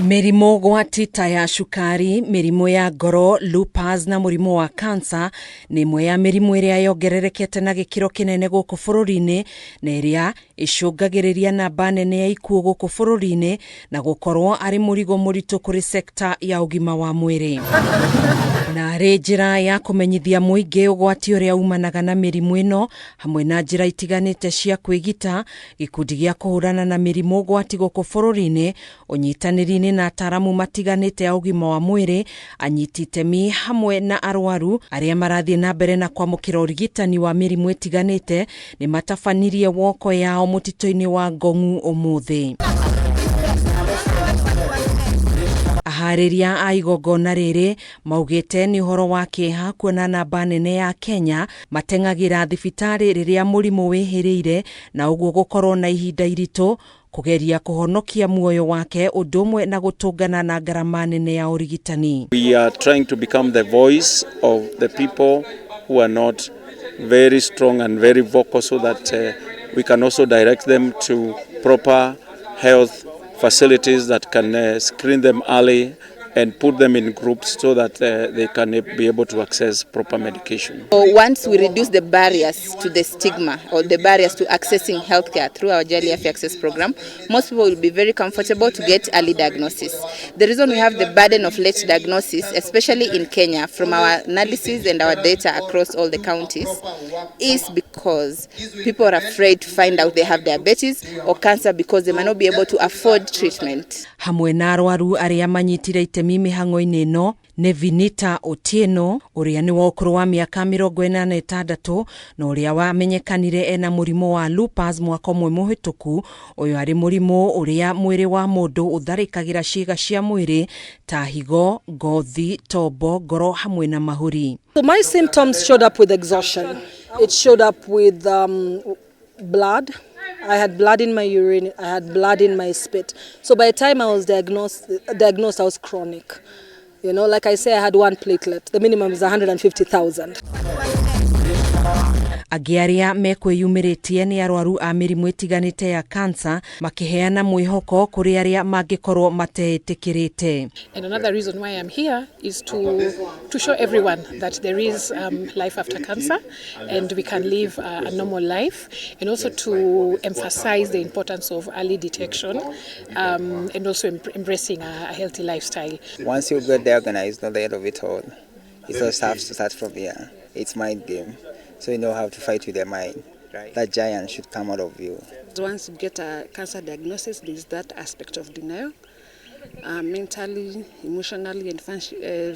Mĩrimũ gwati ta ya cukari, mĩrimũ ya ngoro, lupus na mũrimũ wa cancer nĩ ĩmwe ya mĩrimũ ĩrĩa yongererekete na gĩkĩro kĩnene gũkũ bũrũri-inĩ na ĩrĩa ĩcũngagĩrĩria namba nene ya ikuũ gũkũ bũrũri-inĩ na gũkorwo arĩ mũrigo mũritũ kũrĩ sekta ya ũgima wa mwĩrĩ. Na arĩ njĩra ya kũmenyithia mũingĩ ũgwati ũrĩa umanaga na mĩrimũ ĩno hamwe na njĩra itiganĩte cia kwĩgita, gĩkundi gĩa kũhũrana na mĩrimũ ũgwati gũkũ bũrũri-inĩ ũnyitanĩri-inĩ na ataaramu matiganĩte a ũgima wa mwĩrĩ, anyiti itemi hamwe na arwaru arĩa marathiĩ na mbere na kwamũkĩra ũrigitani wa mĩrimũ ĩtiganĩte nĩ matabanirie woko yao mũtitũ-inĩ wa Ngong'u ũmũthĩ. Aharĩria a igongona rĩrĩ maugĩte nĩ ũhoro wa kĩeha kuona namba nene ya Kenya mateng'agĩra thibitarĩ rĩrĩa mũrimũ wĩhĩrĩire na ũguo gũkorwo na ihinda iritũ kũgeria kũhonokia muoyo wake ũndũ ũmwe na gũtũngana na ngarama nene ya ũrigitani. We are trying to become the voice of the people who are not very strong and very vocal so that we can also direct them to proper health facilities that can screen them early and put them in groups so that they can be able to access proper medication. So once we reduce the barriers to the stigma or the barriers to accessing healthcare through our Jali Afya Access program, most people will be very comfortable to get early diagnosis. The reason we have the burden of late diagnosis, especially in Kenya, from our analysis and our data across all the counties, is because people are afraid to find out they have diabetes or cancer because they might not be able to afford treatment. Hamwe na arwaru arĩa manyitire itemi mĩhang'o-inĩ ĩno nĩ Vinita Otieno ũrĩa nĩ wa ũkũrũ wa mĩaka 46 na ũrĩa wamenyekanire ena mũrimũ wa lupus mwaka ũmwe mũhĩtũku. Ũyũ arĩ mũrimũ ũrĩa mwĩrĩ wa mũndũ ũtharĩkagĩra ciĩga cia mwĩrĩ ta higo, ngothi, tombo, ngoro hamwe na mahũri. So my symptoms showed up with exhaustion. It showed up with blood. I had blood in my urine, I had blood in my spit. So by the time I was diagnosed, I was chronic. Like I say, I had one platelet. The minimum is 150,000. Angĩ arĩa mekwĩyumĩrĩtie nĩ arwaru a mĩrimũ ĩtiganĩte ya kansa makĩheana mwĩhoko kũrĩ arĩa mangĩkorwo mateĩtĩkĩrĩte. And another reason why I'm here is to show everyone that there is life after cancer and we can live a normal life, and also to emphasize the importance of early detection and also embracing a healthy lifestyle. Once you get diagnosed, not the end of it all. It all starts to start from here. It's mind game. So you know how to fight with your mind. Right. That giant should come out of you. Once you get a cancer diagnosis, there's that aspect of denial. Mentally, emotionally, and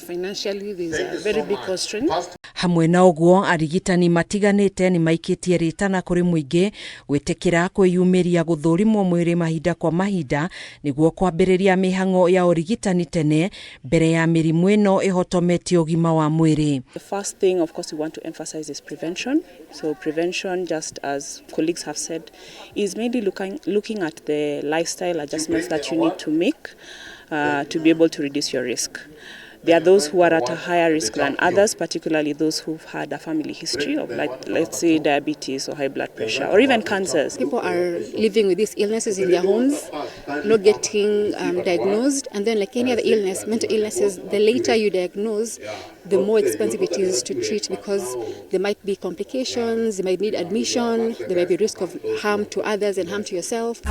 financially, there's a very big constraint. Hamwe na ũguo arigitani matiganĩte nĩ maikĩtie rĩtana kũrĩ mũingĩ gwĩtĩkĩra kwĩyumĩria gũthũrimwo mwĩrĩ mahinda kwa mahinda nĩguo kwambĩrĩria mĩhang'o ya ũrigitani tene mbere ya mĩrimũ ĩno ĩhotometie ũgima wa mwĩrĩ. The first thing, of course, we want to emphasize is prevention. So prevention, just as colleagues have said, is mainly looking at the lifestyle adjustments that you need to make to be able to reduce your risk. There are those who are at a higher risk than others, particularly those who've had a family history of, let's say, diabetes or high blood pressure or even cancers. People are living with these illnesses in their homes, not getting diagnosed, and then like any other illness, mental illnesses, the later you diagnose, the more expensive it is to treat because there might be complications, you might need admission, there might be risk of harm to others and harm to yourself.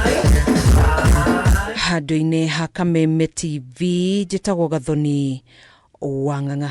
Handũ-inĩ ha Kameme TV njĩtagwo Gathoni Wang'ang'a.